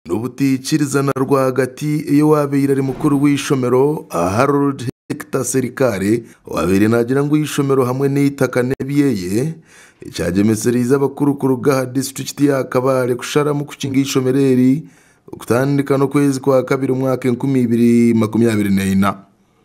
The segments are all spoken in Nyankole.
N'obutaikirizana rwagati ey'owaabaire ari mukuru w'eishomero, Harold Hector Serikare owaabaire naagira ngu eishomero hamwe n'eitaka n'ebyeye, ekyagyemesereize abakuru kuruga aha disiturikiti ya Kabale kusharamu kukinga eishomero eri okutandika n'okwezi kwa kabiri omwaka 2024.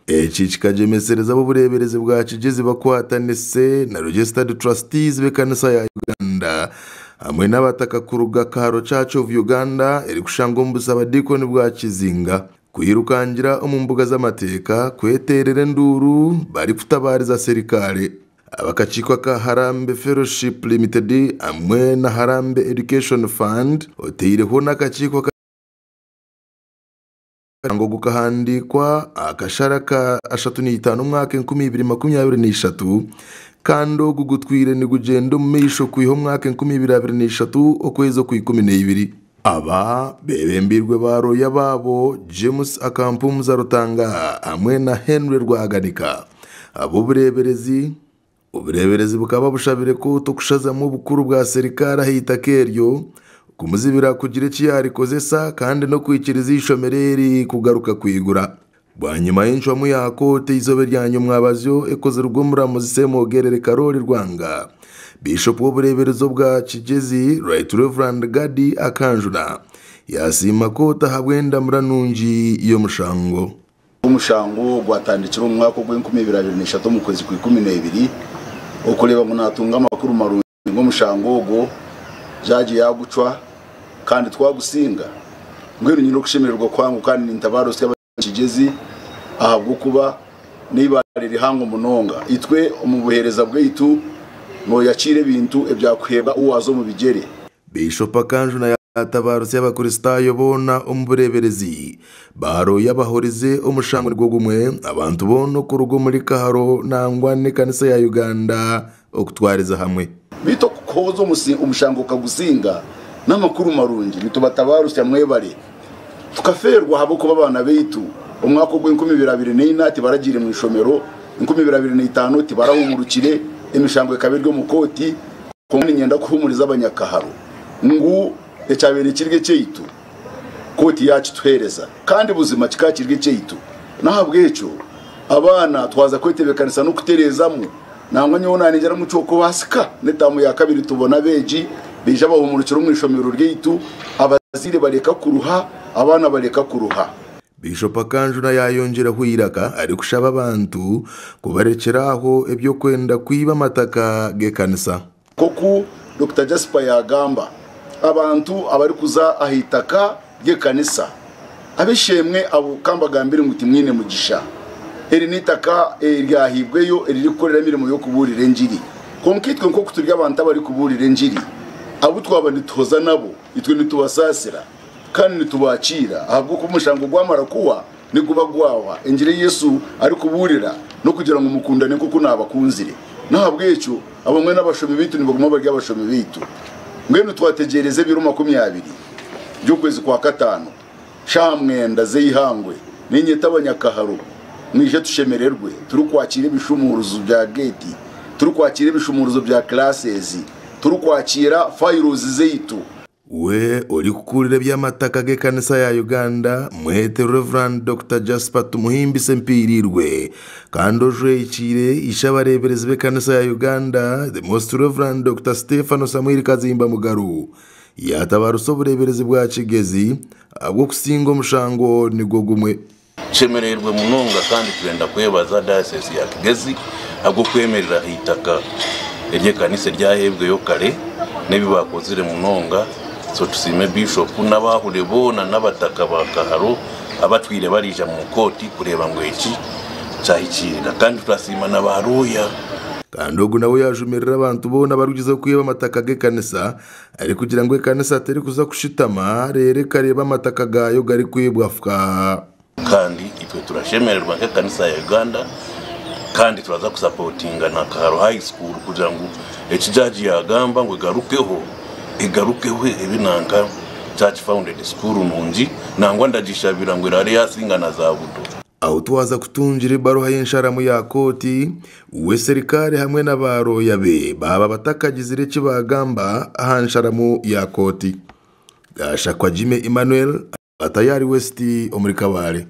Eki kikagyemesereza ab'obureeberezi bwa Kigyezi bakwatanise na Registered Trustees b'ekanisa ya Uganda hamwe n'abataka kuruga Kaharo Church of Uganda erikushangwa omu busabadiikoni bwa Kizinga kwirukangira omu mbuga z'amateeka kweteerera enduuru barikutabaariza serikare. Ab'akakiiko aka Harambee Fellowship Limited hamwe na Harambee Education Fund oteireho n'akakiiko aka Omushango gukahandiikwa aha kashara ka 35 omwaka 2023 kandi ogu gutwire nigugyenda omu maisho kwiha omwaka 2023 okwezi okwa 12. Aba beebembeirwe ba rooya baabo James Akampumuza Rutanga hamwe na Henry Rwaganika. Ab'obureeberezi Obureeberezi bukaba bushabire kooti okushazamu obukuru bwa serikaari aha itaka eryo, kumuzibira kugira eki yaarikozesa kandi n'okwikiriza eishomero eri kugaruka kwigura. Bwanyima y'encwamu ya kooti eizooba erya nyomwabazyo ekozirwe omuramuzi Ssemwogerere Karoli Rwanga, Biishopu w'obureeberezi obwa Kigyezi, Right Rev. Gadi Akanjuna, yaasiima kooti ahabw'endamura nungi y'omushango. Omushango gwatandikire omu mwaka ogw'enkumi ibiri abiri n'ishatu omu kwezi kwa ikumi n'ebiri okureeba ngu natunga amakuru marungi g'omushango ogwo, jaagi yaagucwa kandi twagusinga. Mbwenu nyine okushemererwa kuhango kandi nintabaarusya Abanyakigyezi ahabw'okuba n'eibaare rihango munonga. Itwe omu buheereza bwaitu nooyakiira ebintu ebyakuheebwa ou waaza omu bigyere. Biishopu Akanjuna Yatabaarutse Abakristaayo boona omu bureeberezi, baaroya abahurize omushango nigwo gumwe, abantu boona okuruga omuri Kaharo nangwa n'ekanisa ya Uganda okutwariza hamwe. Beitu okukuhooza omushango okagusinga n'amakuru marungi, nitubatabaarusya mwebare. Tukafeerwa ahabw'okuba abaana baitu omwaka ogw'enkumi ibiri abiri n'eina tibaragiire mu ishomero, enkumi ibiri abiri n'eitaano tibarahumurukire, emishango ekaba eri omu kooti. Kwonka niinyenda kuhuumuriza Abanyakaharo ngu ekyabaire kiri ekyaitu, kooti yaakituheereza. Kandi buzima kikaba kiri ekyaitu. N'ahabw'ekyo abaana twaza kwetebeekanisa n'okutereezamu. Nangwa nyowe naningira ngu ky'okubaasika n'etaamu ya kabiri tubone abeegi baija bahuumurukire omu ishomero ryaitu, abazaire bareka kuruha, abaana bareka kuruha. Biishopu Akanjuna yaayongyeraho eiraka arikushaba abantu kubarekyera aho eby'okwenda kwiba amataka g'ekanisa. Nk'oku Dokita Jasper yaagamba, abantu abarikuza aha itaka ry'ekanisa, ab'eishe-emwe abo ka mbagambire ngu timwine mugisha. Eri n'eitaka eryahaibweyo eririkukorera emirimo y'okubuurira engiri. Kwonka itwe nk'oku turi abantu abarikubuurira engiri, abu twaba nituhoza nabo, itwe nitubasaasira. Kandi nitubakiira ahabw'okuba omushango gwamara kuhwa, niguba gwahwa. Engiri ei Yesu arikubuurira n'okugira ngu mukundane nk'oku naabakunzire. N'ahabw'ekyo, abamwe n'abashomi baitu nibaguma bari abashomi baitu. Mbwenu twategyereza ebiro 20 by'okwezi kwa Kataano, shaaha mwenda z'eihangwe, niinyeta abanyakaharo, mwije tushemererwe turikwakiira ebishumuuruzo bya geeti, turikwakiira ebishumuuruzo bya classes, turikwakiira files zaitu. We orikukurira eby'amataka g'ekanisa ya Uganda, mwete Rev. Dokita Jasper Tumuhimbise Mpiiriirwe kandi ojwekiire ishe abareeberezi b'ekanisa ya Uganda, The Most Rev. Dokita Stefano Samuel Kazimba Mugaru, yaatabarusa obureeberezi bwa Kigezi ahabw'okusinga omushango nigwo gumwe. Tushemereirwe munonga kandi twenda kwebaza Diocese ya Kigezi ahabw'okwemerera aha itaka ery'ekanisa eryaheebweyo kare n'ebi baakozire munonga. So tusiime Bishop n'abaahuri boona n'abataka ba Kaharo abatwire bariija mu kooti kureeba ngu eki kyahikiirira kandi turasiima na ba looya. Kandi ogu nawe yaajumirira abantu boona abarikugyezaho kwiba amataka g'ekanisa arikugira ngu ekanisa terikuza kushutama reero ekareeba amataka gaayo garikwibwa fwa. Kandi itwe turashemererwa nk'ekanisa ya Uganda kandi turaza kusapotinga na Kaharo High School kugira ngu eki jaji yagamba ngu egarukeho, egarukeho ebe nanka church founded school nungi nangwa ndagishabira ngu eraare yasinga na za Budo. Ahu twaza kutungira ebaruha y'ensharamu ya kooti, we serikare hamwe na baarooya be baaba batakagizire eki baagamba aha nsharamu ya kooti. Gashakwa Jimmy Emmanuel, Atayari West omuri Kabale.